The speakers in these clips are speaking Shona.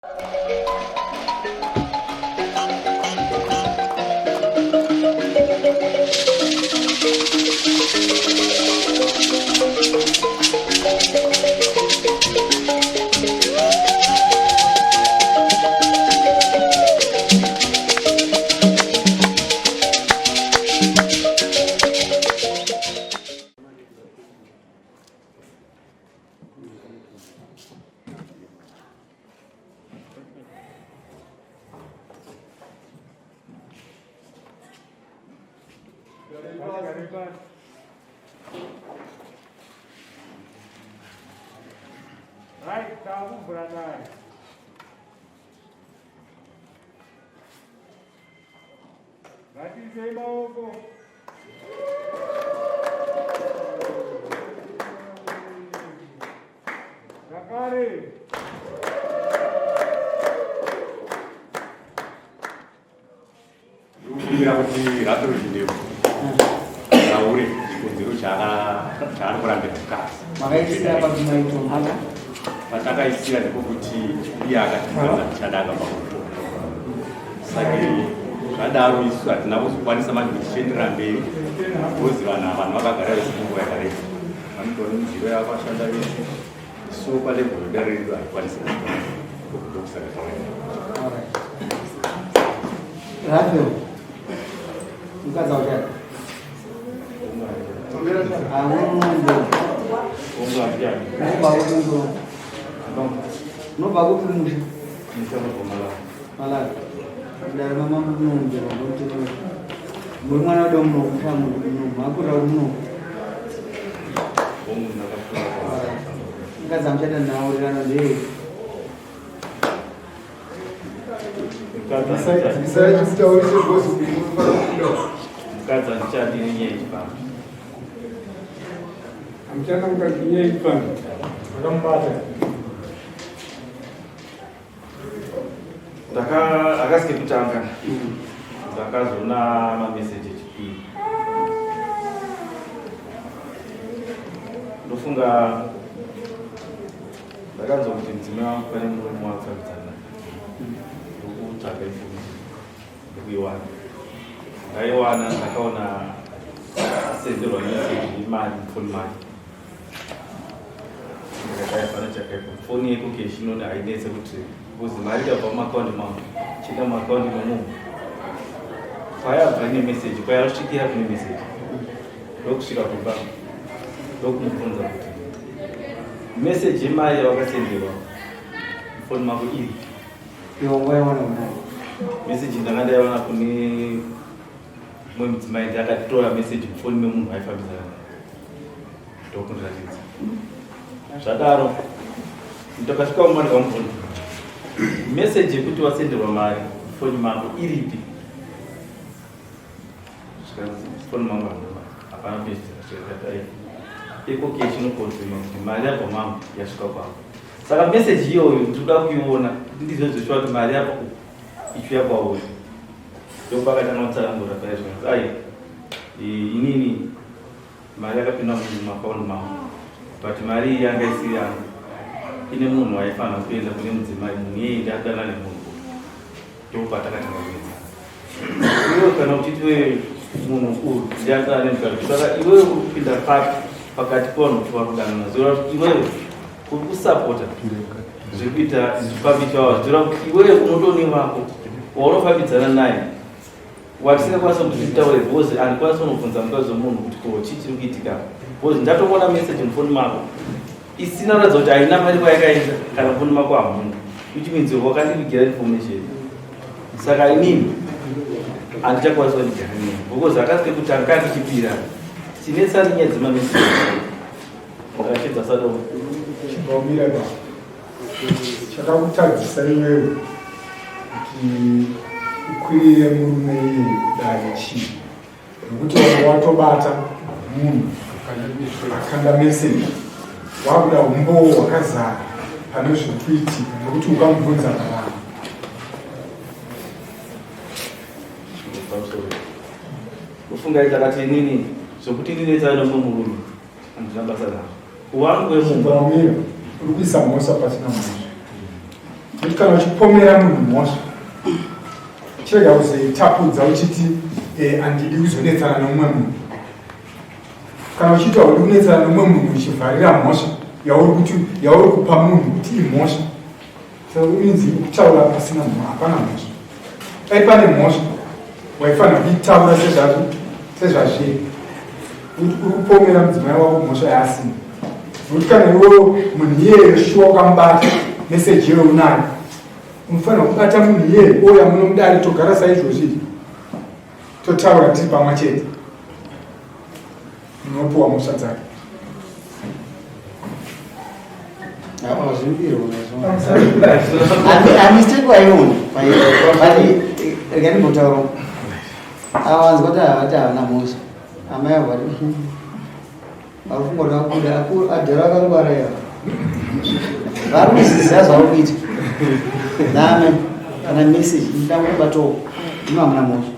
Right, takuvhura dare. Ngatiisei maoko. Zvakare. Ndikukumbira kuti Raphael Chindebvu ataure chikonzero chaari kurambira mukadzi. Makaisira papi maitonga? Patakaisira ndiko kuti iye akati mukadzi handichada akabva kutonga. Saka zvadaro isu hatina kuzokwanisa manje kuti tichienderera mberi because vanhu ava vanhu vakagara vese kwenguva yakareba. Vanotora midziyo yavo vashanda vese. Isu palevel yedare redu haikwanisi kusvika ndokusaka tauya. Raphael, mukadzi auchada? Unobva kupi musha? Malawi. Dare mamambo munoongerwa ngomutemo. Muri mwana wedu munomusha muno makurira muno. Mukadzi amuchada nhaurirano ndeye. Mukadzi handichadi nenyaya yechipambi. Hamuchada mukadzi nenyaya yechipambi. Makamubata. Ndaka akasi kekutanga. Ndakazoona mameseji echipiri. Ndofunga ndakanzwa kuti mudzimai wangu pane murume waakufambidzana naye ndokutsvaga information ndokuiwana ndaiwana ndakaona asenderwa message yemari mufoni make ndikati hapana chakaipa foni yekokeshi inoni hainetse kuti because mari ikabva mumaakaundi mangu chienda mumaakaundi memunhu kwayabva ine message kwayasvikira kune message ndokusvika kumba ndokumubvunza kuti message yemari yawakasenderwa mufoni mako iri Iwe waiwana kunani? Message ndanga ndaiwana kune mumwe mudzimai ndi akatora message mufoni memunhu aifambidzana naye ndokundiratidza. Zvadaro ndakasvika kumba ndikamubvunza message yekuti wasenderwa mari mufoni mako iripi? Zvikanzi foni mangu hamuna hapana page dzakati EcoCash inokonfirma kuti mari yabva mangu yasvika kwangu. Saka message iyoyo ndinoda kuiona kuti ndizive zveshuwa kuti mari yabva uku ichiuya kwauri. Ndopakatanga kutsanangura paya zvikanzi ai inini mari yakapinda mumakaundi mangu but mari iyi yanga isiri yangu ine munhu waifanira kuenda kune mudzimai munhu iyeye ndiadana nemunhu ndopatakatanga kuenda iwewe kana uchiti wewe munhu mukuru ndiadana nemukadzi saka iwewe uri kupinda papi pakati pevanhu kuti vari kudanana zvoreva kuti iwewe uri kusapota zviri kuita zvifambi chavo zvoreva kuti iwewe unotone wako waunofambidzana naye watisingakwanisa kuti titaure because andikwanisa kunobvunza mukadzi wemunhu kuti ko chii chiri kuitika because ndatoona message mufoni mako isina kuratidza kuti haina mari kwayakaenda kana mufoni mako hamuna which means wakandivigira information saka inini handichakwanisa kundigara newe because akasi kekutanga kandichipira tinetsani nyaya dzemameseji wakachedza sadoma Chibvamira ba. Chakakutadzisa iwewe kuti ukwirire murume iye dare chii? Nokuti wanga watobata munhu akanda meseji wakuda umbowo hwakazara pane zviri kuitika nokuti ukamubvunza navanhu. Kufunga takati inini zvokuti ndinetsana nomumwe murume handina basa nazvo. Wangu wemumba. Chibvamira uri kuisa mhosva pasina mhosva. Nekuti kana uchipomera munhu mhosva, chirega kuzoitapudza uchiti handidi kuzonetsana nomumwe munhu. Kana uchiti haudi kunetsana nomumwe munhu uchivharira mhosva yauri kuti yauri kupa munhu kuti imhosva, so means kutaura pasina mhosva, hapana mhosva. Dai pane mhosva waifanira kuitaura sezvazviri. Uri kupomera mudzimai wako mhosva yaasina. Nokuti kana iwewe munhu iyeye shuwa ukamubata, meseji iyoyo unayo, unofanira kubata munhu iyeye ouya muno mudare, togara saizvozvi, totaura tiri pamwe chete, munopuwa mhosva dzake. Mistake waiona, but rega ndimbotaura. Awanzwa kuti havati havana mhosva, amai avo vari vari kungoda kubuda adhara akangwara ya vari kuziziva zvavari kuita name kana message ndangobatawo ino hamuna mhosva,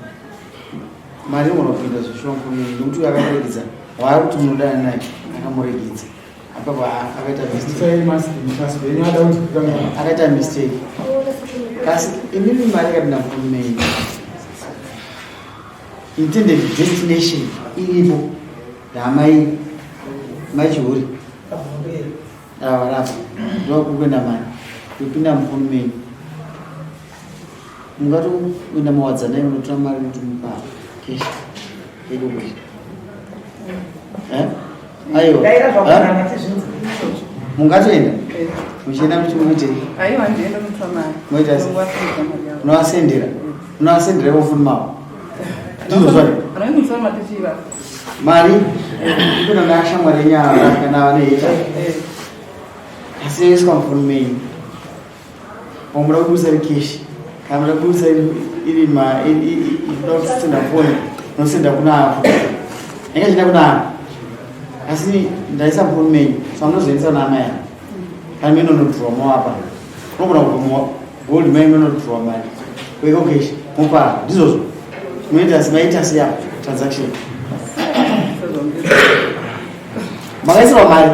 mari inogona kupinda zvishoma nekuti uyo akamuregedza waari kuti munodana naye akamuregedza apapo akaita mistake, akaita mistake. Kasi imimi mari ikapinda mufoni menyu, intended destination iripo yaamai maichihuri ava rapa ndokukuenda mari kupinda mufoni menyu, mungatoenda mawadzanai munotora mari kuti mupa cash yedu kuita, aiwa, mungatoenda muchienda muchimuitei? Moita unovasendera, unovasendera ivo foni mavo, ndizvo zvai mari ipinda nashamwari yenyaya kana vanoita asi yoiswa mufoni menyu. Wamuda kuburitsa iri cash kana muda kuburitsa iri inoda kusenda foni, unosenda kuna apo yanga chienda kuna apo, asi ndaisa mufoni menyu, saka munozoendesa kuna amai avo kana mene unodhurwa moapa, unogona kubva gold mai munodhurwa mari kuiko cash mopa, ndizvozvo munoita maita sei apo transaction? Makaisirwa mari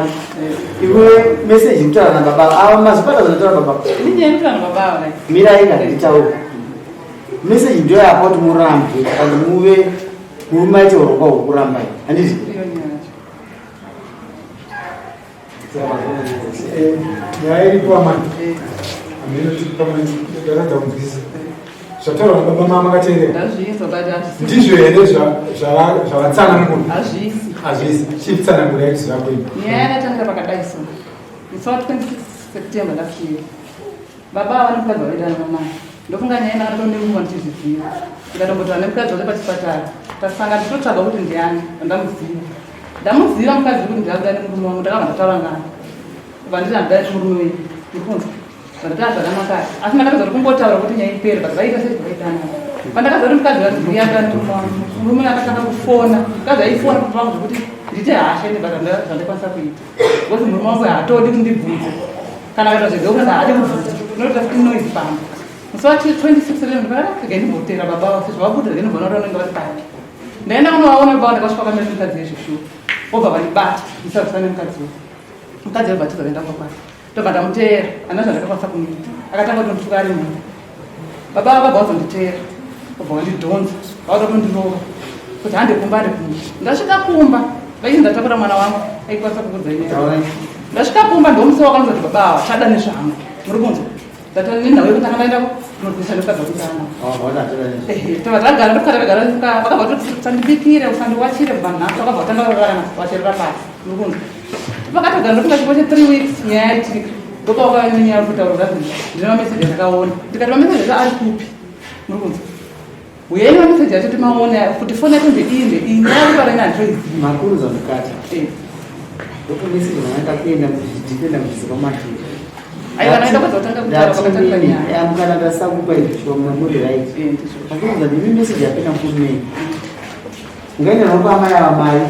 iwe meseji kutaura nababa ava, mazvipata zvinotaura baba. Mirai kana nditaura. Meseji ndiyo yapa kuti murambe kana muve murume aite urongwa hwekurambai, handiti? Nyaya iripo amai, hameno ndaratidza kunzwisisa zvataurwa nababa mama makateerera, ndizvo here zvavatsanangura? Hazvisi. Chitsanangura kuti zvako. Nyaya yakatangira pakadai so: musi wa 26 September last year, baba ava nemukadzi wavaidana namai. Ndofunga nyaya ndakatoo nenguva ndichizviziva, ndikatombotaura nemukadzi wake pachipatara, tasangana tichitotsvaga kuti ndiani. Ndamuziva, ndamuziva mukadzi kuti ndiakuda nemurume wangu. Ndakabva ndataura naye, vanditi handida nemurume wenyu, ndikunzwa zvandataura zvakanaka, asi ndakatadza kuti kungotaura kuti nyaya ipere, but vaita sezvavaidana. Pandakaziva kuti mukadzi vaziya nemurume wangu, murume akatanga kufona, mukadzi aifona kuti vangu zvekuti ndite hasha ine, but zvandakwanisa kuita because murume wangu haatodi kundibvunza kana akaita zvedokuti haadi kubvunza, unoita futi noise pamba. Musi wa 26 September ndakati rega ndimbotera baba vavo sezvo vabuda, rega ndimboona kuti vanenge vari paki. Ndaenda kunovaona baba, ndakasvika kamira mukadzi yezvishuwa, vobva vandibata ndisazvisana nemukadzi uyu. Mukadzi wabva tiza kuenda kumba kwake, ndobva ndamuteera, handina zvandakakwanisa kumuita. Akatanga kutondifuka ari munhu. Baba vabva vazonditeera, vobva vandidhonza, vauda kundirova kuti hande kumba, hande kumba. Ndasvika kumba vaiti ndatakura mwana wangu aikwanisa kukudza nyaya. Ndasvika kumba ndomusi wakanza kuti baba ava chada nezvangu, muri kunzwa? Ndata nenhau yekuti ndanga ndaenda kunorwisa nemukadzi wekutanga. Tobva tagara, ndokutanga tagara, vakabva vatoti usandibikire, usandiwachire kubva nhasi. Vakabva vatanga vararana wachirira pasi, muri kunzwa? Vakatogara ndofunga chipo che 3 weeks nyaya yaitika. Ndopavakauya nenyaya yekutaura zvanzi ndine mameseji andakaona. Ndikati mameseji acho ari kupi? Muri kunzwa? Uyai nemameseji acho timaone kuti foni yacho ndeii ndeii, nyaya yekutaura ine handitoizivi. Makuruza mukati ndokumeseji vananga kuenda muchidhipenda muchiziva mashure. Aiwa, naenda kuzotanga kutaura pakatanga nyaya. Mukana ndasakupa izvo muri right. Makuruza ndimi meseji yapinda mufoni menyu, ungaenda nokupa amai ava mari,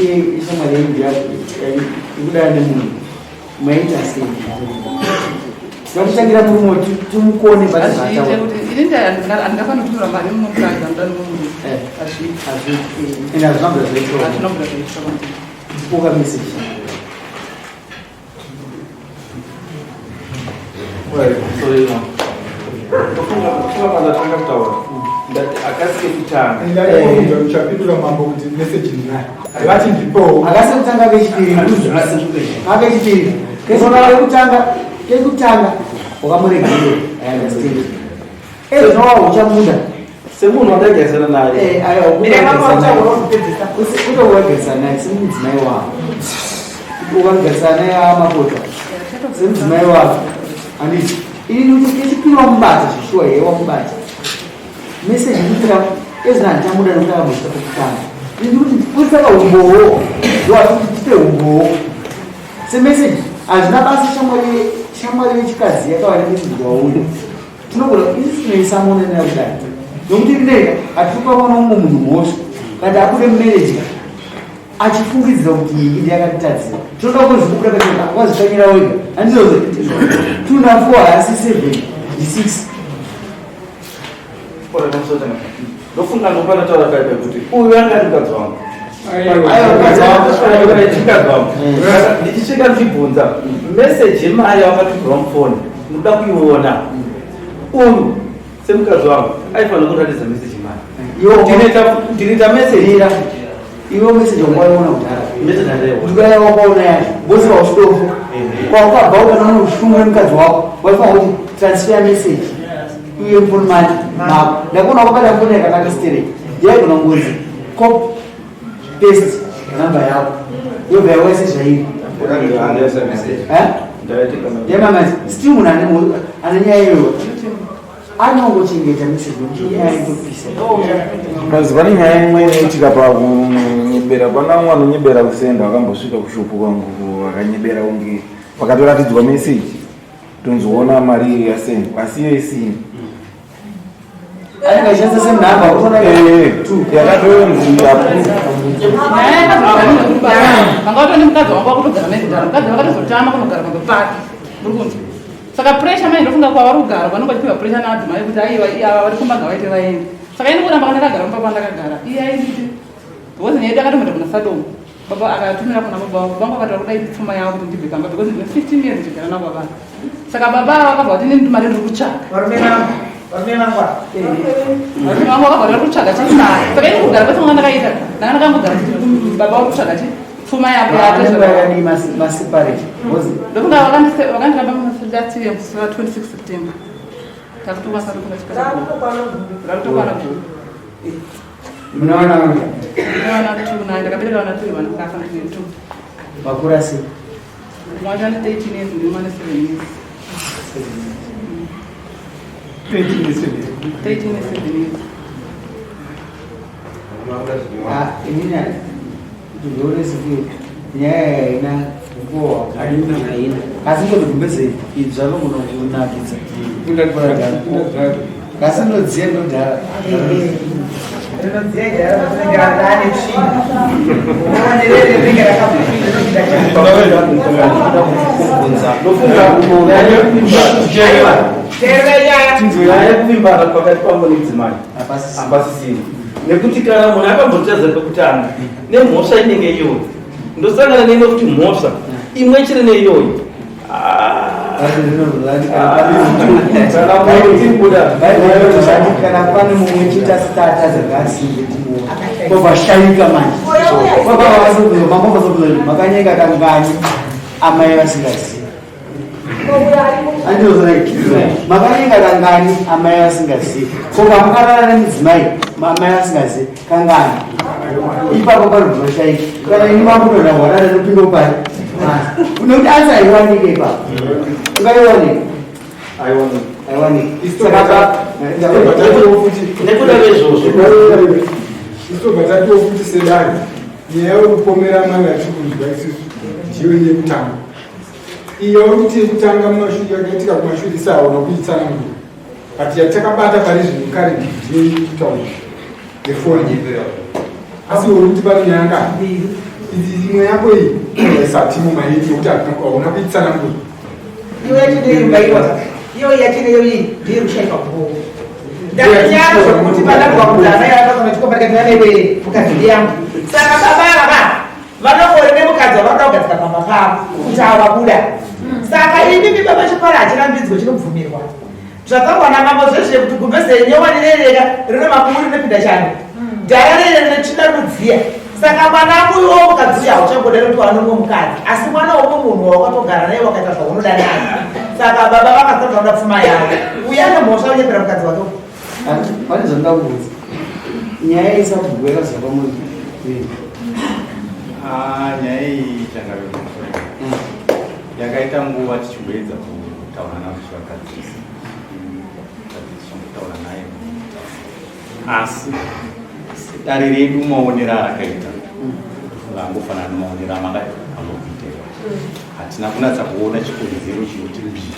iye ishamwari yenyu ikudana nemunhu, maita sei? Tinokutangira murume timukone. Hazviite kuti ini handingafani kutumira mari mumwe mukadzi anoda nemumwe. Hazviiti. Ende hazvina kubva zvaitwa. Hazvina kubva zvaitwa kwandiri. Tipoka meseji. Sorry, no. Ndofunga pandatanga kutaura ndati akasi kekutanga. Ndaibvunza uchapindura mambo kuti meseji ndinayo. Vati ndipowo. Akasi kutanga kechipiri, akechipiri kekutanga, kekutanga wakamuregerera. I understand. Ezvinowa uchamuda semunhu wandagarisana naye. Utowagarisana naye semudzimai wako, ukagarisana naye amakota semudzimai wako, handiti? Ini kuti kechipiri wamubata zvishuwa here? Wamubata meseji kuitira ezvino handichamuda nekuti akambosvika pekutanga. Ini kuti kutsaka umbowo, ndoati tipe umbowo semeseji. Hazvina basa, shamwari, shamwari yechikadzi yakava nemeseji kwauri, tinogona isi tinoisa monenera kudai, nokuti rinega hatiri kupa mwana umwe munhu mhosva kati abude mumarriage achifungidzira kuti iyi ndiyakatitadzira. Tinoda kuzvibuda pachena, wazvikanyira wega, handizvozvo? 2 na4 haasi 7, ndi6. Ndofunga ndopanotaura paipa kuti uyu anga ari mukadzi wangu. Aiwa, mukadzi wako. Mukadzi wangu. Ndichisvika ndichibvunza meseji yemari yawakatumirwa mufoni, ndinoda kuiona. Uyu semukadzi wangu aifanira kundiratidza meseji yemari. Ndinoita meseji. Mira, iwe meseji wangwaiona kudhara? Meseji handaiona. Kuti kudai wakaona yacho bosi wauchidofo kwaukabva ukanaona ushungu nemukadzi wako, waifanira kuti transfer message uye mufoni mani mako. Ndakuona wakabata foni yakanaka stereki, yaigona kungozi copy paste namba yako yobva yawaise zvairi. Yamamazi still munhu ane nyaya iyoyo anongochengeta message nekuti inyaya inotopisa. Kazi pane nyaya imwe inoitika pakunyebera. Pana umwe anonyebera kusenda, wakambosvika kushopu kwangu akanyebera kunge vakatoratidzwa meseji, tonzoona mari iyo yasendwa asi iyo isina. Anenge achishandisa same number, utoona. Yakatonzi approve. Nyaya yakazogara nekuti baba vanga vatori nemukadzi wanga wakutogara naye kudhara. Mukadzi vakatozotama kunogara pamba pake, muri kunzwa? Saka pressure mai, ndofunga kwavari kugara vanonga vachipiwa pressure naadzimai kuti aiwa, ava vari kumba ngavaite vaende. Saka ini kuramba kandakagara mumba pandakagara, iye ainditi because nyaya yedu akatomboenda kuna Sadomu. Baba akatumira kuna baba vangu, vangu vakataura kudai pfuma yavo kuti ndibve pamba because ndine 15 years ndichigara navo baba. Saka baba ava vakabva kuti inini mari ndiri kutsvaka. Varume vangu, varume vangu ava. Varume vangu vakabva vari kutsvaga chimari. Saka ini kugara kwese kwanga ndakaita, ndanga ndakambogara ndichiti baba vari kutsvaga chi pfuma yavo. Yakadii maseparate? Ndofunga vakandiramba last year musi wa 26 September. Takutokwanisa kufunga chipata rakutokwana gore. Munaona? Vana two nine, ndakabereka vana three, vana kafa ndine two. Vakura sei? Mumwe wacho ane 13 years, mumwe ane 7 years. 13 ne7. 13 ne 7 years. Ah, inini ndione sekuti nyaya haina kukohwa, asi ndotogumbeze idzva nogona kunakidza, asi ndodziya ndodhara. Rinodziya idhara patinenge rane tsvina. Unoone rinenge rakapfupira rinopinda Ndofunga Teerera nyaya. Nyaya yekuvimbana pakati pangu nemudzimai hapasisina, nekuti kana munhu akambotadza pekutanga nemhosva inenge iyoyo, ndosangana neimwe kuti mhosva imwe chete neiyoyo. Kana moyo kubuda. Kana pane mumwe chete asati atadza, ngaasimbe timuona kwabva manje. Makanyenga kangani amai vasingazivi? Makanyenga kangani amai vasingazivi? Ko pamukarara nemudzimai amai vasingazivi kangani? Ipapo panobva pashaika. Kana ini makutoda hwarara nopinda pari nekuti ansa haiwanike ipapo, ungaiwanike? Haiwaniki. Saka Nekuda kwezvozvo, Isitobva tatiwo futi sedare, nyaya yekupomera mai vatiri kunzwa isusu ndiyo yekutanga. Iyo kuti yekutanga mumashure yakaitika kumashure isaona kuitsanangura, but yatakabata pari zvino kare ndiyo kutaura yefoni. Asi uri kuti pane nyaya ngani idzi? Imwe yako iyi isati mumaiti yekuti hauna kuitsanangura. Iyo yachineimbaiwa, iyo yachineyo iyi ndiye kushaika kuhoko. Ndakanyara zvokuti panabva kuti ana yakazona chikomba ndikati nanewe mukadzi yangu. Saka baba ava vanongori nemukadzi. mukadzi wavanoda kugadzika pamba pavo kuti awabuda. Saka imimi baba, chipara hachirambidzwe, chinobvumirwa. Zvataurwa namambo zvezve kuti gumbeze nyowani rereka rine makuru, rinopinda chando, dhara rere rine tsvina, rinodziya. Saka mwana uyo mukadzi uyo hauchangoda nekuti wane mumwe mukadzi, asi mwana womwe munhu wawakatogara naye, wakaita zvaunoda naye. Saka baba vakasabva kuda pfuma yavo. Uyo ane mhosva, unyepera mukadzi wake. Pane zvandoda kuudza. Nyaya isabhuku yakaziva pamuri. Ah, nyaya iyi changabe yakaita nguva tichimboedza kutaura navo, tichivagadzirisa, tichimbotaura naye, asi dare redu maonero arakaita vangofanana nemaonero amakaita. Hatina kunatsa kuona chikonzero chinoti mbiri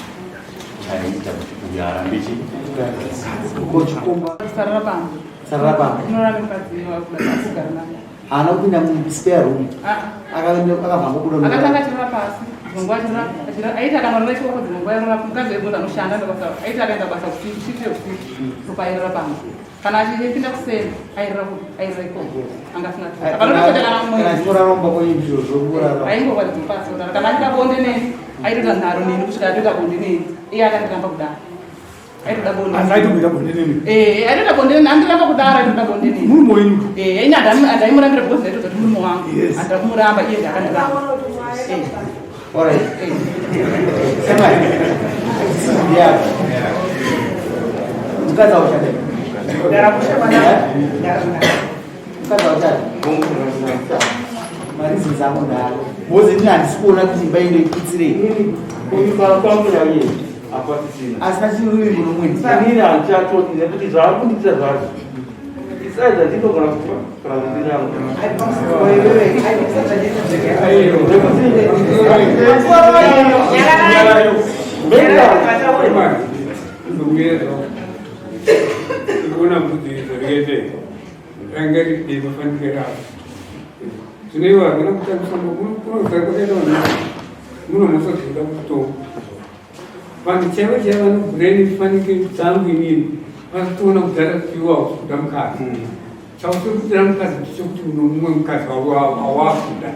chaiita kuti uyu arambe chi Kochikomba. Sarara pamba. Sarara pamba. Unorara nemukadzi wakugara naye. Haana kupinda muspare room? Ah. Akabva ngobuda. Akatanga achirara pasi, dzimwe nguva achirara, aiti akanorara ikoko, dzimwe nguva airara. Mukadzi webonza anoshanda ndobasa, aiti akaenda basa usiku, shift yeusiku, ndopairara pamba. Kana achipinda kuseni airara kupi? Airara ikoko, anga asina. Kana achinorara mumba kwenyu, izvozvo kurara. Aingova dzimupasi kudaro. Kana achida bonde neni, aitoita nharo neni kusvika atoita bonde neni. Iye akandiramba kudaro, aitoda bonde. Asi aitomboita bonde nemi? Eh, aitoda bonde neni, andiramba kudaro, aitoda bonde neni. Murume wenyu? Eh, ini handaimurambira because ndaitoza kuti murume wangu. Handida kumuramba, iye ndaakandiramba. Eh. Alright. Sema. Yeah. Mukadzi auchada. Gara mushe mwana, gara zvakanaka. Mukadzi auchada. Mareasons angu ndaro. Because ini handisi kuona kuti imba ino ipitsirei. Kutaura kwangu naiye hapatisina. Asina chiruvimbo nomweni. Inini handichatoti nekuti zvaari kundiitira zvacho isaidza ndinogona kufa kana kundiramba. Ndikuona mbudzi zvarikaita ranga riri mafanikiro avo. Zvino ivo havana kutambisa, kunogara kwakaita vanhu muno mhosva dzinoda kutonga vanhu chaivo chaivo vanobhureni fanike dzangu. Inini vasitoona kudhara kuti iwo hausi kuda mukadzi. Chausiri kudira mukadzi ndechekuti uno mumwe mukadzi wawakuda.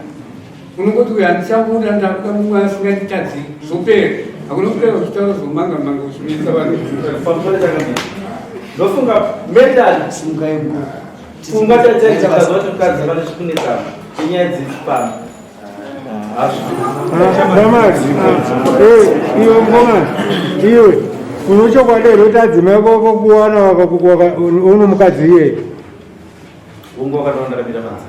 Unongoti uyu handichamuda, ndakuda mumwe asinganditadzi, zvopera. Hakuna kudai uchitaura zvomanga manga uchimisa vanhu. Pamusoro chakamira, ndofunga mentally Simukai mukuru. pfungwa chaichaizwa kuti mukadzi pane chikunetsana nenyaya dzechipano. Damari, iwe mkomana, iwe unochokwadi here kuti adzimai kuwana uno mukadzi iyeye? Ungu wakatoona ndakamira panze.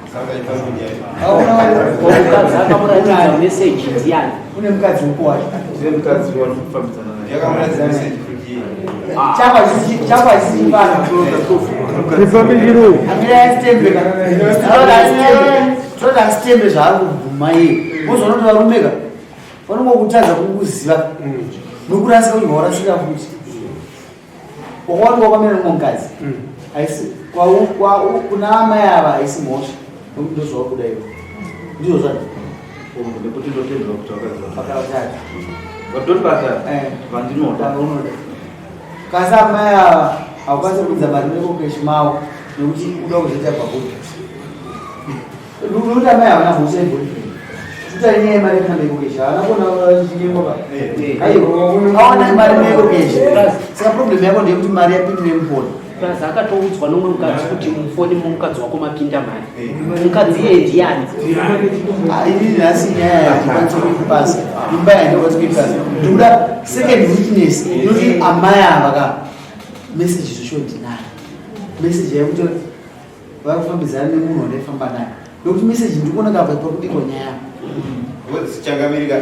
Mukadzi akamuratidza meseji ndiani? Une mukadzi upo wacho. Ndine mukadzi wanofambidzana naye. Yakamuratidza message kuti Chakwa chisi pano. Chifambichiruu. Amira asitembe. Toda asitembe zvaari kubvuma iye. Mozoona kuti varumeka vanongokutadza kukuziva nokurasika kuti waurasika futi. Wakawati wakamira nomwe mukadzi. Haisi kuna amai ava, haisi mhosva nokuti ndozvawakuda iwe. Ndizvo zvacho. Nekuti ndotendwa kuti vakadzi Vakatatu. Vatori basa vandinoda. Vaunoda. Kasi amai ava haukwanisi kupinza mari nekokeshi mavo nekuti uda kuzoita pakuti. Nokuti amai havana mhosva yeboyfriend. Tutari nyaya yemari kana nekokeshi. Havana kuona chinyengo ba. Aiwa. Awana mari nekokeshi. Saka problem yako ndeyekuti mari yapindire mufoni. Plus akatoudzwa nomwe mukadzi kuti mufoni mumukadzi wako mapinda mari. Mukadzi iyeye ndiani? Ah, inini nhasi nyaya yandikwanisa kuipasa, imba yandikwanisa kuipasa, ndikuda second witness inoti amai ava ka meseji zvosho ndinayo, meseji yekuti vari kufambidzana nemunhu wandaifamba naye, nokuti meseji ndikuona kapa pakubikwa nyaya. Changamirika,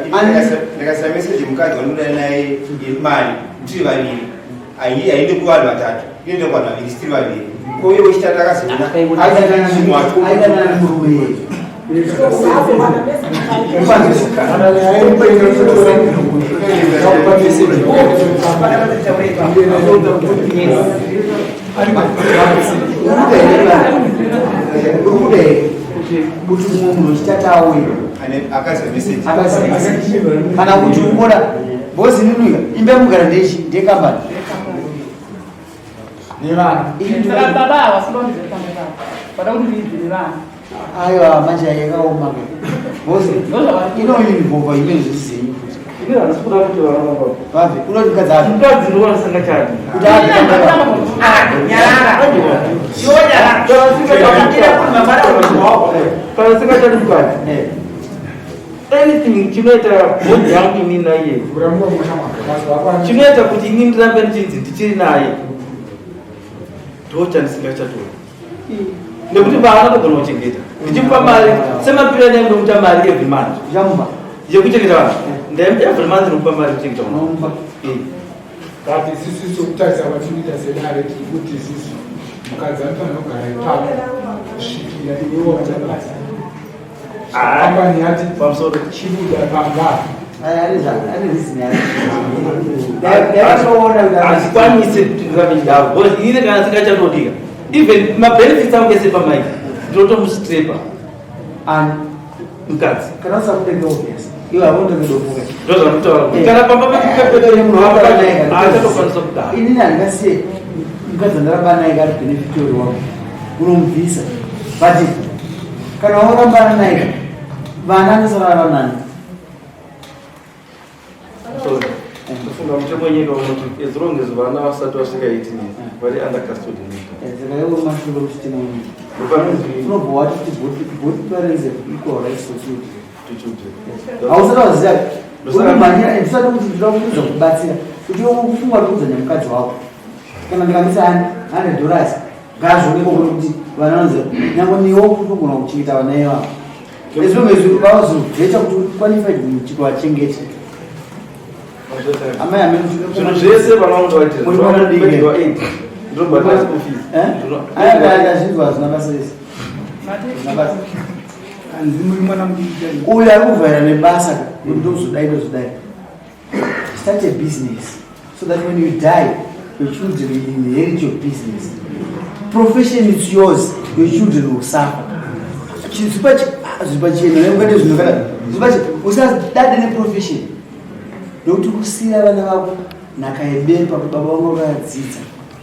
ndakasiya meseji mukadzi wandinoda naye yemari, tiri vaviri, haindi kuvanhu vatatu, inoenda kuvanhu vaviri, tiri vaviri. Ko uye wechitatu akazoona? Aidanana nemurume iyeye. Urikuda here kuti mumwe munhu wechitatu auye Akaziva meseji? Kana kuti ukuona bhozi ninuika imba yemugara ndechi ndekambani nevana. Saka baba ava sinondize pamba ipapo, vada kuti ndiibve nevana. Aiwa, manje yakaoma ke. Because inoinvolva imene zvisizenyu futi. Ini handisi kuda kuti vana baba. Vabve, unoti mukadzi abve. Mukadzi ndowandisingachadi. Kuti abve pamba. Ah, nyarara. Iwe nyarara. Wakandira kuti mangwana unozwawo. Kana singachadi mukadzi. Anything chinoita body yangu ini naiye. Chinoita kuti ini ndirambe ndichinzi ndichiri naye. Ndochandisingachatori. Nekuti vana ndogona kuchengeta. Ndichimupa mari semapiro anenge ndomuta mari every month. Uchamupa. Yekuchengeta vanhu. Ndaimupa every month ndinomupa mari yekuchengeta vanhu. Unomupa. But isusu sokutarisa kwatinoita sedare tiri kuti isusu mukadzi anofanira kugara ipapo kusvikira iwewo wachabasa. Kambani yati Pamusoro. chibuda pamba. Aya, ane reason yake. Dai vatoona kuti Hazvikwanise kuti ndirambe ndidaro because inini kana singachatodika even mabenefits angu ese pamai ndinotomustripa Ani. mukadzi. Kana usakutenge obvious. Iwe haunotenge dofuka. Ndozvandinotaura kuti kana pamba paachatokwanisa kudaro. Inini handingasiye mukadzi andaramba naye kari beneficiary wangu unomubvisa but kana warambana naye vana anosarara nani. Sorry. Ndofunga mutemo wenyika unoti as long as vana vasati vasvika 18 years vari under custody nyika. Saka iwe mashure mutemo wenyika Ndopanonzi unobva wati kuti both parents have equal rights for children. to children. Hausati waziva urimhanyira ndisati kuti ndinoda kuudza kubatsira kuti iwe kufunga kuti kuudza nemukadzi wako kana ndikamisa $100 ngazvionekwa kuti kuti vana vanonzi nyange newe unogona kuchengeta vana ivavo as long as vazobveta kuti qualified kuti vachengete. Amai amene Zvinhu zvese vana vanotovaitira. Muri mwana mudiki. Medical aid. Ndinobhadhara school fees. Ndazvinzwa, hazvina basa rese. Hazvina basa. Hanzi muri mwana mudiki chaiye. Uyu ari kuvhaira nebasa kuti ndozodai ndozodai. Start a business so that when you die your children will inherit your business. Profession is yours, your children will suffer. Zvipachena nekukati zvinhu kana zvipache usadade neprofession nokuti kusiyira vana vako nhaka yebepa kuti baba vangu vakadzidza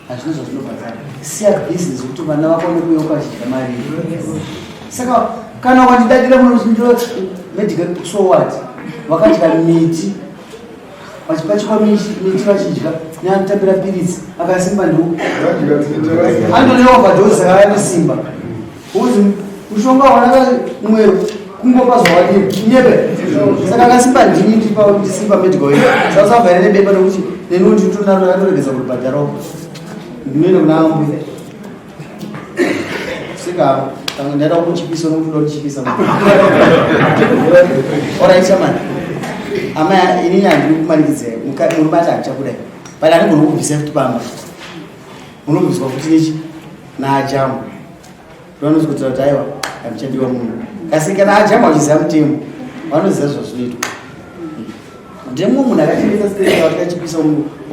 hazvina zvazvinobhadhara. Siya business kuti vana vako vanokuyeuka vachidya mari. Saka kana ukandidadira muno medical, so what? Vakadya miti vachipachikwa miti vachidya neanotambira piritsi akasimba ndiwo andone overdose saka ane simba uzi mushonga wanaka mwe kungopa zvawadii nyebe. Saka akasimba ndini ndisimba medical aid. Saka usavhaire nebepa nekuti neniwo nditonaro yakatoregedza kubhadharawo ndinoenda kuna ambuya. Sika ndaida kumuchipisa nokuti uda kuchipisa. Alright, chamani amai, inini handiri kumanikidzai. Murume ati handichakudai but handigoni kubvisa futi pamba. Munobviswa futi nechi naajamu vanozi kutaura kuti aiwa handichadiwa munhu. Kasi kana ajamu achiziva mutemo vanoziva zvazvinoitwa. Ndemumwe munhu akachengeta sitereka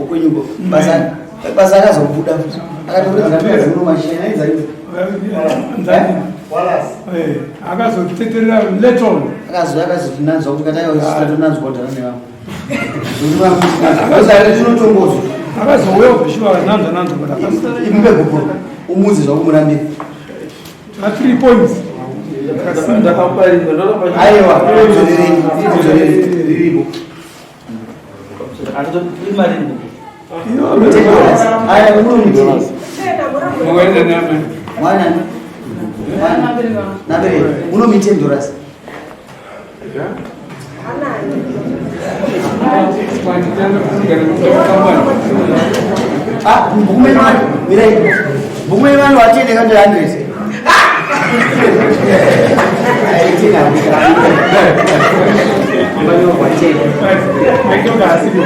okwenyuko basa basa akazobuda futi akatokurudzira muno mashena aizaidza. Akazoteterera later on. Akazouya akazotinanzwa kuti kataiwa totonanzwa kudhara nevamwe tinotongozwa. Akazouya ubvishiwa nanzwa nanzwa but Imupe gupuro umudze zvakumurambira. Na three points. Ndakamupa rimwe ndoramba. Aiwa, dzorerei riripo. Imari rimwe. Aya unomiti. Mwana nabere unomi $10. Ah, mbukume mani mirai mbukume mani watende kanto 100. Ai, tena. Aitoga asipo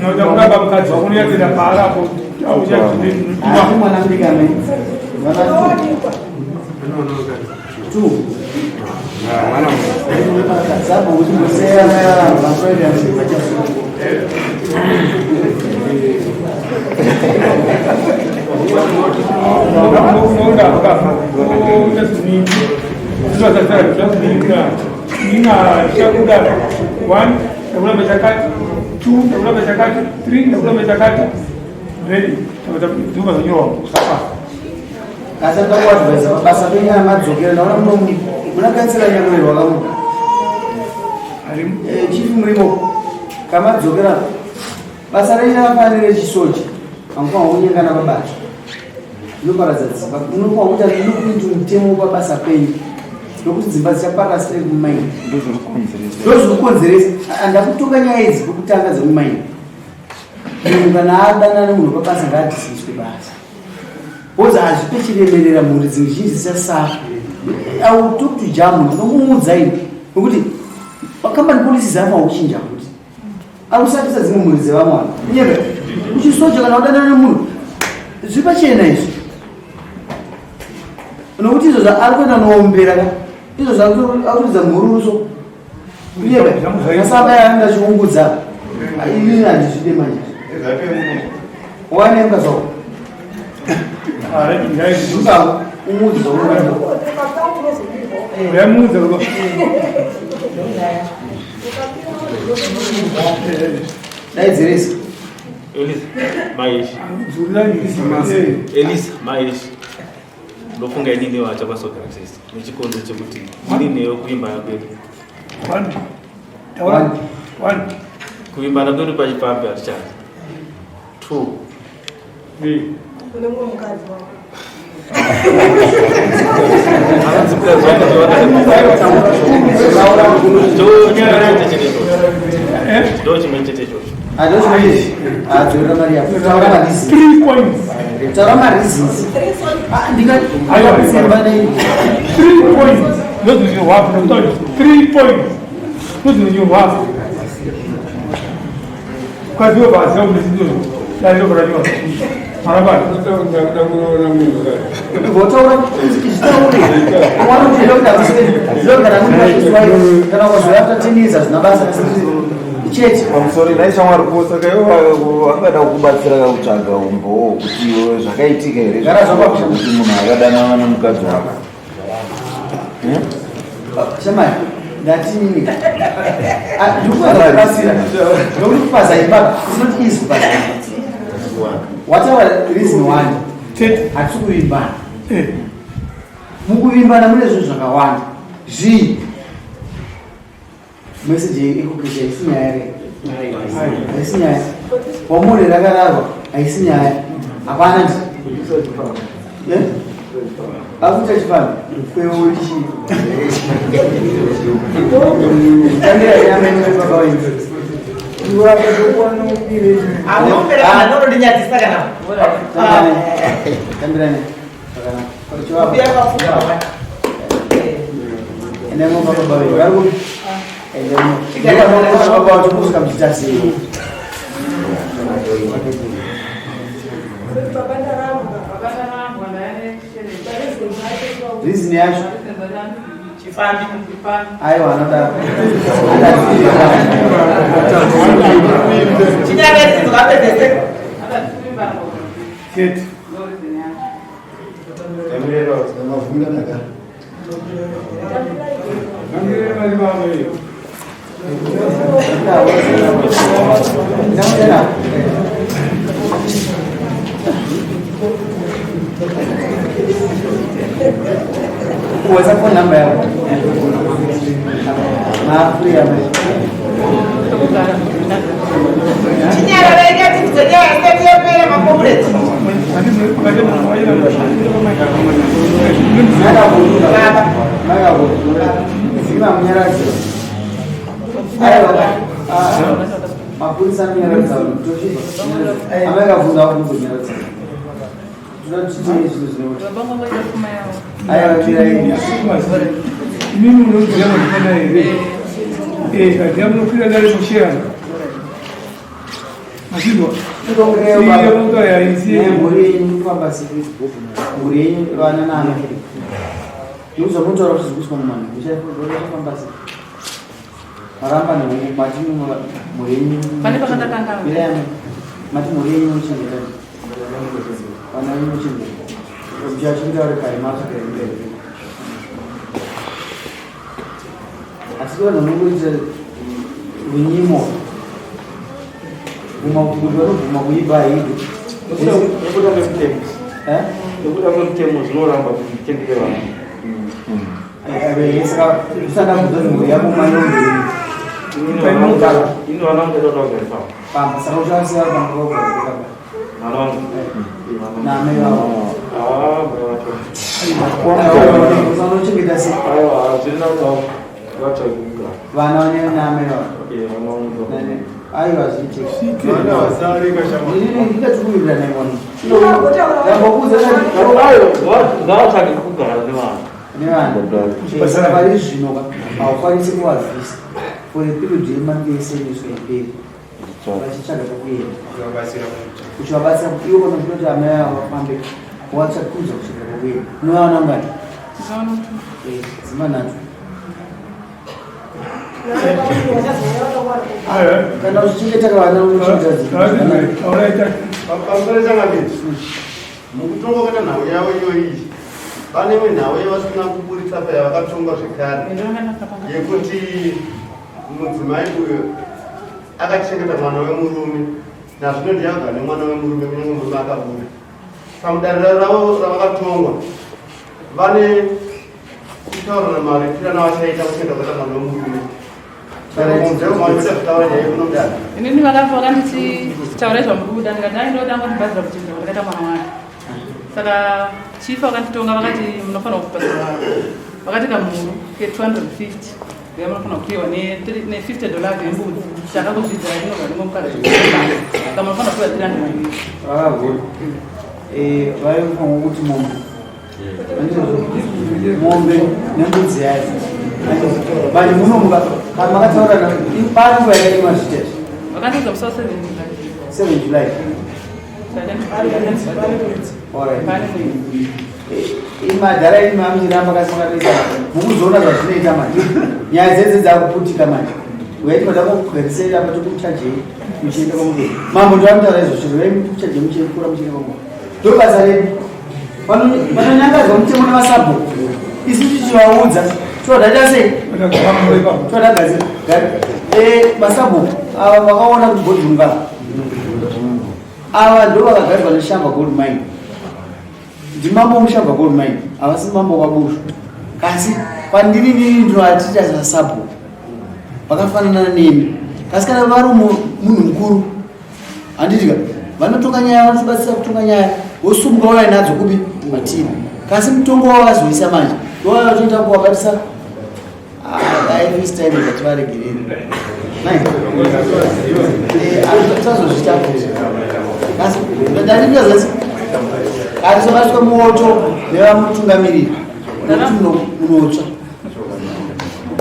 noda kuramba mukadzi wako unoyatenda paarapo. Ah, mwana mudiki amai. Vana two. Sabo kuti museya vanhu vachasunga. Unoda vakafa inga one ndakuramba chakati, two ndakuramba chakati, three ndakuramba chakati, ready dzimba zonyorwa kusafa. Asi ndakuadvisa basa penyu amadzokera ndaona muno Munakatsira nyamwero wakamuka. Eh, chief murimo kamadzokera basa renyu rakafanira rechisoja hamufanira kunyengana pabasa zvinoparadza dzimba munofanira kuita look into mutemo pabasa penyu nokuti dzimba dzichaparara sei mumaini ndozvinokonzeresa andakutonga nyaya idzi pekutanga dzemumaini munhu kana adanana nemunhu pabasa ngaadismiswe basa bcause hazvipe chiremerera mhuri dzimwe zhinji dzichasafa I will talk to jamu ndinomuudza ini nokuti macompany policies anofanira kuchinja futi akusatisa dzimwe mhuri dzevamwe vanhu nyebe uchisoja kana udanana nemunhu zviri pachena izvi nokuti izvo zvaari kuenda noombera ka izvo zvakuridza mhururuso nyebe asaba yaanoda chiungudza inini handizvide manje wanemba zvako umuudze zvaunoda Yamuudza Daidzirisa. Elisa, maishi. Elisa, maishi. Ndofunga ini newe achakwanisa kugara tese nechikonzero chekuti ini newe kuvimbana kwedu. Kuvimbana kwedu pachipambi hatichadi. Two. Une mumwe mukadzi wako. Ndo chimwe chete ichocho. Adzorera mari yako. Taura mareasons. Taura mareasons. Ndingasimba nei? Three points. Ndozvinyorwa hapo. Three points. Ndozvinyorwa hapo. Mukadzi webasa kuti dai rokuranyorwa. Marabani. Votaura zvitaure. Wanotoda kuti hakusiri. Kana munhu kana wazoya after 10 years hazvina basa. Chete. Pamusoro nhai shamwari ko saka iwe vangada kukubatsira kutsvaga umbowo kuti iwe zvakaitika here Gara zvako. kuti munhu akadanana nemukadzi wako? Shamai, ndatini ndikuedza kubatsira nokuti kupaza imba it's not easy kupaza imba. Whatever reason one, hatisi kuvimbana. Mukuvimbana mune zvinhu zvakawanda. Zvii meseji ekukisha haisi nyaya re haisi nyaya wamuri rakararwa haisi nyaya hapana ndi akuita chipano kweochi tambira yamene baba wenyu. Amunombera kana nonondinyadzisa kana. Tambirani zvakanaka. Kuya kwafuka baba. Endemo baba wenyu vari kupi? Endemo baba wacho kusvika muchiita sei? Baba ndarambwa. Reason yacho? Chifambi. Aiwa, anodaro. Chinyarara zvapedzese. Chete. Ngangire mari vavo iyo. Uweza phone number yako maafri yamai. Chinyarara ikatidze nyaya isati yapera makomureti. Zima munyaradzi. Aiwa, mapurisa anonyaradza amai kavhunza vakunzonyaradza toda tiite zvinhu zvinoti aiwa mirai. Imimi munoziva mazifana here? Eh, kaziva munokwira dare musherana. Mazvinzwa? Mhuri yenyu kufamba sei? Mhuri yenyu vana naana nekuti zvamunotaura kuti zviri kuiswa mumanhu uchafamba sei? Maramba nehuku mati mhuri yenyu. Pane pakandakangana. Mirai amai. Mati mhuri yenyu muchengeta vana venyu muchengeta muchachengeta vari kare masvika mberi asi vanhu vanongoita runyimo bvuma kuti kuti vanobvuma kuiba haidi. Nekuda kwemutemo. Eh? Nekuda kwemutemo zvinoramba kuti tichengete vana. Saka usada kuudza mhuri yako Ini vana vangu ndaida kugara pamba. Pamba saka uchavasiya pamba vogara Vana vangu. Naamai vavo. Ah, mai vacho. Unochengeta sei? Aiwa, hazvina kuti vatsvage kugara. Vana vane naamai vavo. Eh, vana vangu. Aiwa zviite. Vana vasareka shamwari. Ndingatiwirirana iwona. Ndambokuudza Aiwa, ngavatsvage kugara nevana. Nevanhu. Saka pari zvino ka haukwanisi kuvabvisa for a period yemange yeseniswa yemberi vachitsvaga kwekuenda uchivabatsira iwo kana uchida kuti amai avo vafambe watsvakuudza kusvika kwekuenda unovaona ngani? Dzimba nhatu. Kana uchichengeta vana unochengeta dzimba. Pamusoro changamire, mukutonga kwakaita nhau yavo iyoyi, pane imwe nhau yavasina kuburitsa pa yavakatonga zvekare yekuti mudzimai uyo akachengeta mwana wemurume nazvino ndiye agara nemwana wemurume kunyange murume akabuda. Pamudariro ravo ravakatongwa vane kutaurana maripirano avachaita kuchengeta kwaita mwana wemurume. Inini vakafa vakanditi taurai zvamuri kuda ndikati ai ndoda ngondibhadhira kuchengeta kwandakaita mwana wake. Saka chief vakanditonga vakati munofanira kubhadhira vakati kamhuru ke 250 uya munofanira kupiwa ne 50 dollars yembudzi takakuzvidzai inobva nemukadzi saka munofanira kupiwa 300. Vakagona. Vaifanira kuti mombe mombe nembudzi yacho vanhu munomuka kana makataurana pari nguva yakadii mazviita izvi? Vakandiudza musi wa 7 July. 7 July. Alright. Imadhara imi mamuchiramba kasi makatoita mukuzoona zvazvinoita manje nyaya dzedze dzakuputika manje uyaiti matakugarisei apa tokuchajei muchienda kwamugere mambo ndoamutaura izvo zviro uyai mukuchajei muchikura muchienda kwamugere ndo basa redu vanonyangadzwa mutemo nevasabhuku isu tichivaudza todaita sei todagadzira masabhuku ava vakaona kuti godhunga ava ndo vakagadzwa neshamba gold mine ndimambo mushamba gold mine havasi mambo kwabushu kasi kwandiri nini ndinoatiita sasabhuku vakafanana neni kasi kana vari munhu mukuru handitika vanotonga nyaya vanotibatsira kutonga nyaya vosumuka vauya nadzo kupi matiri kasi mutongo wavazoisa manje ndovaya vatoita kuvabatisa dai first time ngativaregerere tisazozviita asi ndandinazasi atisobatiswa muoto nevamutungamiriri nekuti munotsva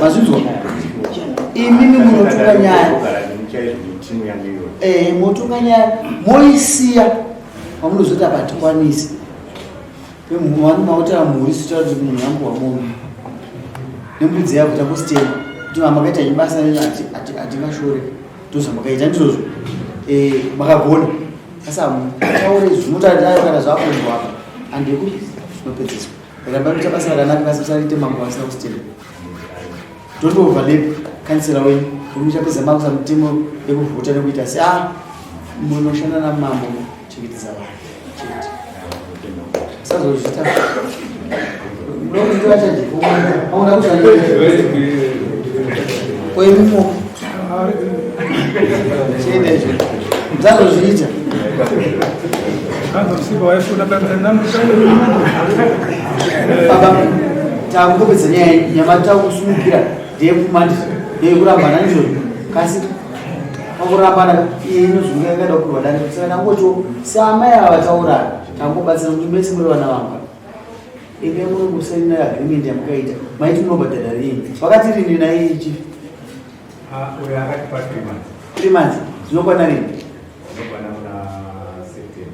mazvinzwa imimi munotonga nyaya motonga nyaya moisiya pamunozoti apa hatikwanisi mautara mhuri sitaura kuti munhu yangu wamombe nembudzi yako takusitema kuti makaita ibasa renyu hatingashore ndozvamakaita ndizvozvo makagona asi hamutaure zvinotaura kana zvakuendwa apa handekuti zvinopedzeswa ramba kuita basa rakanaka kasi usariite mambo asina kusitema don't overlap kansela wenyu muchapedza makusa mutemo yekuvhota nekuita se a munoshanda namambo kuchengetedza vanhu chete sazozvita munokuti vachajekoemimo chienda izvo musazozviita baba takungopedza nyaya nyamatakusumukira ndeyepfumandi ndeyekurambana ndizvozvo kasi pakurambana iye inozunga yakada kupiwa dare saka tangotiwo seamai ava vataurana tangobatsira kuti mese muri vana vangu ine munokusaina agreement yamukaita maiti munobhadhara rini vakati rini naiyi chief Uyo akatipa 3 months. 3 months zvinokwana rini? Zvinokwana muna September.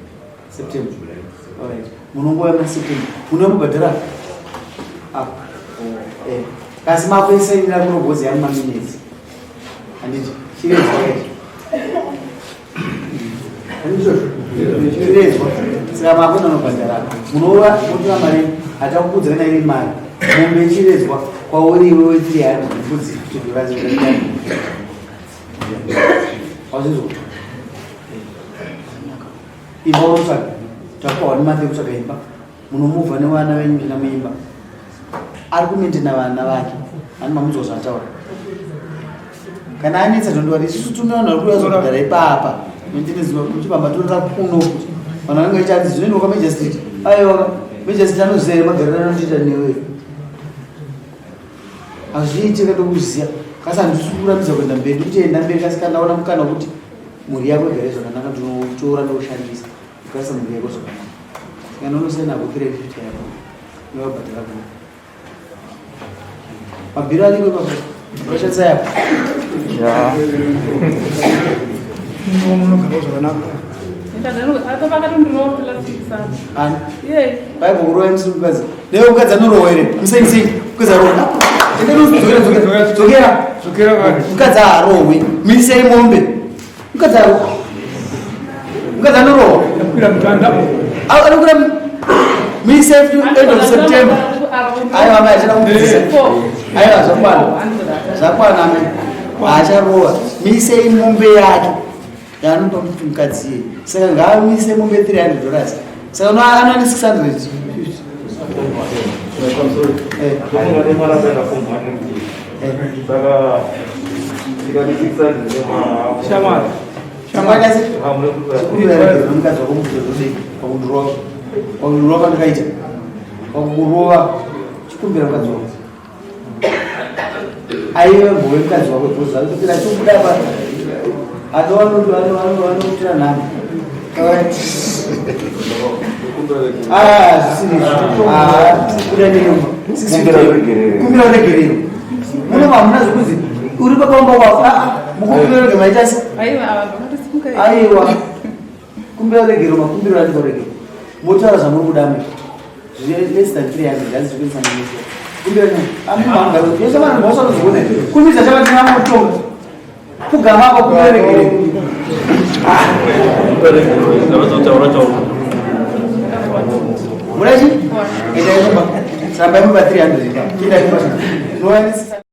September. July. Alright. Munongouya muna September. Munomubhadhara apa. Kasi makuisainira kunogozi yangu maminutes. Handiti chiredzwa ichi. Handizvozvo. Chiredzwa. Saka makuenda unobhadhara. Munova motora mari hatakuudza kana iri mari. Mombe ichiredzwa kwauri iwewe 300 mbudzi 50 dollars. Wazvizwa? Imba unotsvaga. Takupa one month yekutsvaga imba. Munomuvha nevana venyu muchienda muimba. Ari kumaintaina vana vake. Ani mamunzwa zvataura. Kana anetsa don't isusu tune vanhu vari kuuya kuzogara ipapa. Maintenance kuti pamatorera kuno kuti vanhu vanenge vachanzi zvinoendwa kwaMajor Street. Aiwa Major Street anoziva here magariro anotoita newe. Hazviiti katokuziya. Kasi handisi kurambidza kuenda mberi ndikuti enda mberi kasi kana ndaona mukana wekuti mhuri yako igare zvakanaka ndinotora ndoshandisa ukarisa mhuri yako zvakanaka. Saka ndinonosiyana nako 350 yako. Ndinobhadhara kuno. Mabhiro ariko ipapo. Unoshandisa yako. Ya. Munogara zvakanaka. Ani? Bible kurowa musi mukadzi. Newe mukadzi anorowa here? Musei musei. Mukadzi arowa. Ende dzokera dzokera. Dzokera. Dzokera vanhu. Mukadzi arowe. Misei mombe. Mukadzi arowa. Mukadzi anorowa. Anokwira mutanda. Anokwira misei to end of September. Aiwa mai achada kubvisa. Aiwa zvakwana. Zvakwana mai. Acharowa. Misei mombe yake. Yaanopa kuti mukadzi iye. Saka ngaamise mombe 300 dollars. Saka anoane 650. Shamwari. Mukadzi wako mukuzodei pakundirova pakundirova kwandakaita pakurova chikumbira mukadzi wako aive mbove mukadzi wako because anotopira chobuda apa anowanotira nhamo kumbira uregerero muno mamuna zvekuzi uri papaumba kwako mukumbira uregerero maita se aiwa kumbira uregerero makumbiro andiko uregerero motaura zvamuri kuda mwe less than 300 hanzi zvikuisa nemese kumbira amumangaro yese vanhu mhosva kuzviona kumidza chavatingamotonga Kugama apa kuregerera. Murachi? Enda kumba. Samba kumba 300. Enda kumba. Nowanisa.